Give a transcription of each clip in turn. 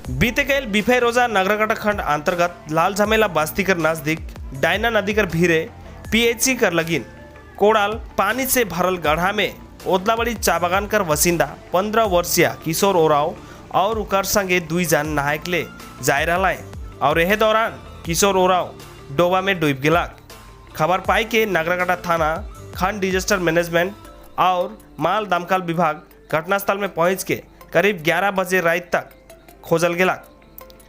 बीते कल बिफेरोजा नगरकाटा खंड अंतर्गत लाल झमेला बस्ती कर नजदीक डायना नदी कर भीरे पीएचसी कर लगिन कोड़ाल पानी से भरल गढ़ा में ओदलाबाड़ी चा बागान कर वसिंदा 15 वर्षीय किशोर ओराव और उकर संगे 2 जन नहायक ले जाए रहा और यह दौरान किशोर ओराव डोबा में डूब गया। खबर पाई के नगरकाटा थाना खंड डिजास्टर मैनेजमेंट और माल दमकल विभाग घटनास्थल में पहुंच के करीब 11 बजे रात तक खोजल गया।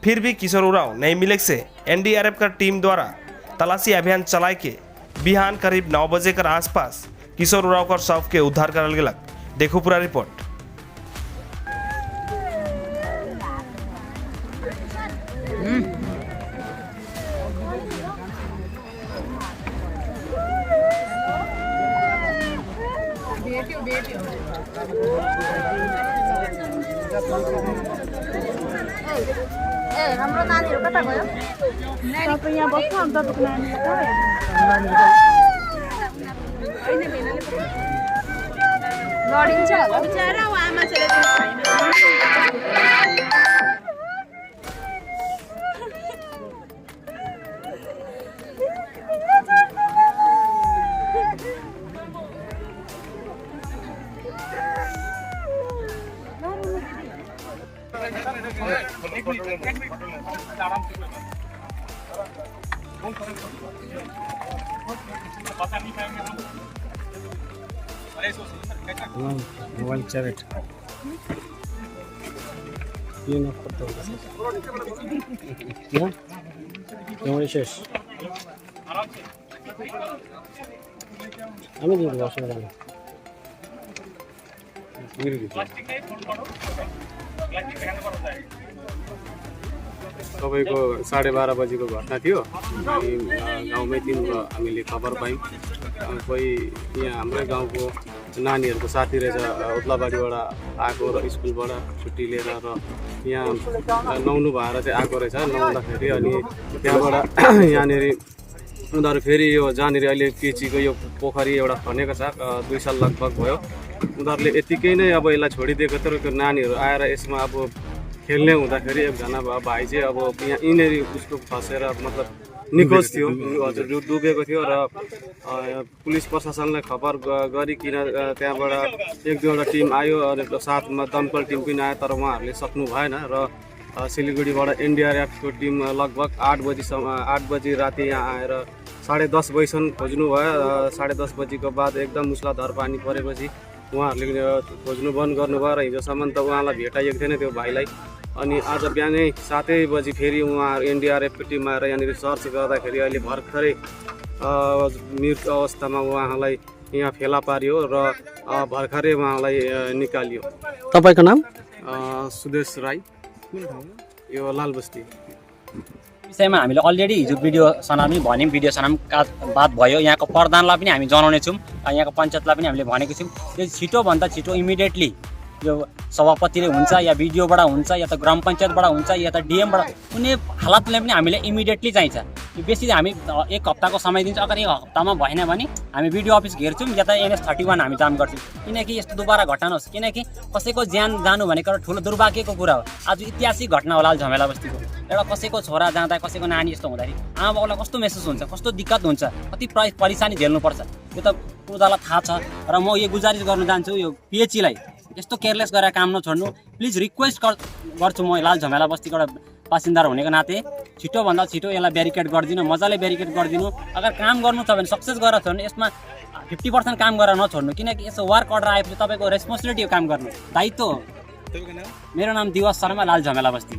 फिर भी किशोर ओराव नहीं मिले से एनडीआरएफ का टीम द्वारा तलाशी अभियान चलाए के बिहान करीब 9 बजे कर आसपास किशोर ओराव का शव के उद्धार करल गया। देखो पूरा रिपोर्ट। हाम्रो नानीहरु कता गयो? तपाईं यहाँ बस्नु अनि तपाईको नानी लडिन्छ होला बिचारा उ आमा छोरा छैन। मोबाइल चैट ये ना करते हो क्या तुम्हारी शेष हमें दिए वाश में डालो तपाईँको 12:30 बजेको घटना थियो। गाउँमै हामीले खबर पायौँ। कोही यहाँ हाम्रै गाउँको नानीहरूको साथी रहेछ, ओद्लाबाडीबाट आएको र स्कुलबाट छुट्टी लिएर र यहाँ नुहाउनु भएर चाहिँ आएको रहेछ। नुहाउँदाखेरि अनि त्यहाँबाट यहाँनिर उनीहरू फेरि यो जहाँनिर अहिले पिएचसीको यो पोखरी एउटा खनेको छ, 2 साल लगभग भयो। उनीहरूले यतिकै नै अब यसलाई छोडिदिएको थियो र त्यो नानीहरू आएर यसमा अब खेल्ने हुँदाखेरि एकजना भाइ चाहिँ अब यहाँ यिनीहरू उसको फसेर मतलब निखोज थियो, हजुर डुबेको थियो र पुलिस प्रशासनलाई खबर गरिकन त्यहाँबाट 1-2वटा टिम आयो अनि साथमा दमकल टिम पनि आयो, तर उहाँहरूले सक्नु भएन र सिलगढीबाट एनडीआरएफको टिम लगभग 8 बजी राति यहाँ आएर 10:30 बजीसम्म खोज्नु भयो। 10:30 बजीको बाद एकदम मुसलाधार पानी परेपछि उहाँहरूले खोज्नु बन्द गर्नुभयो र हिजोसम्म त उहाँलाई भेटाइएको थिएन त्यो भाइलाई। अनि आज बिहानै 7 बजी फेरि उहाँहरू एनडीआरएफको टिम आएर यहाँनिर सर्च गर्दाखेरि अहिले भर्खरै मृत अवस्थामा उहाँलाई यहाँ फेला पारियो र भर्खरै उहाँलाई निकालियो। तपाईको नाम? सुदेश राई, यो लालबस्ती। विषयमा हामीले अलरेडी हिजो भिडियो सनामी भन्यौँ, भिडियो सनामका बात भयो। यहाँको प्रधानलाई पनि हामी जनाउने छौँ, यहाँको पञ्चायतलाई पनि हामीले भनेको छौँ यो छिटोभन्दा छिटो इमिडिएटली यो सभापतिले हुन्छ या भिडियोबाट हुन्छ या त ग्राम पञ्चायतबाट हुन्छ या त डिएमबाट कुनै हालतले पनि हामीले इमिडिएटली चाहिन्छ। यो बेसी हामी 1 हप्ताको समय दिन्छौँ। अगर 1 हप्तामा भएन भने हामी भिडियो अफिस घेर्छौँ या त NS31 हामी जाम गर्छौँ, किनकि यस्तो दुबारा घटना होस्। किनकि कसैको ज्यान जानु भनेको ठुलो दुर्भाग्यको कुरा हो। आज ऐतिहासिक घटना होला झमेला बस्तीको, एउटा कसैको छोरा जाँदा कसैको नानी यस्तो हुँदाखेरि आमा बाउलाई कस्तो महसुस हुन्छ, कस्तो दिक्कत हुन्छ, कति परेशानी झेल्नुपर्छ यो त पुरालाई थाहा छ। र म यो गुजारिस गर्न चाहन्छु यो पिएचसीलाई यस्तो केयरलेस गरेर काम नछोड्नु। प्लिज रिक्वेस्ट गर्छु म लाल झमेला बस्तीको एउटा बासिन्दा भनेको नाते छिटोभन्दा छिटो यसलाई ब्यारिकेड गरिदिनु, मजाले ब्यारिकेड गरिदिनु। अगर काम गर्नु छ भने सक्सेस गरेर छोड्नु, यसमा 50% काम गरेर नछोड्नु, किनकि यसो वर्क अर्डर आएपछि तपाईँको रेस्पोन्सिबिलिटी हो काम गर्नु, दायित्व हो। मेरो नाम दिवस शर्मा, लाल झमेला बस्ती।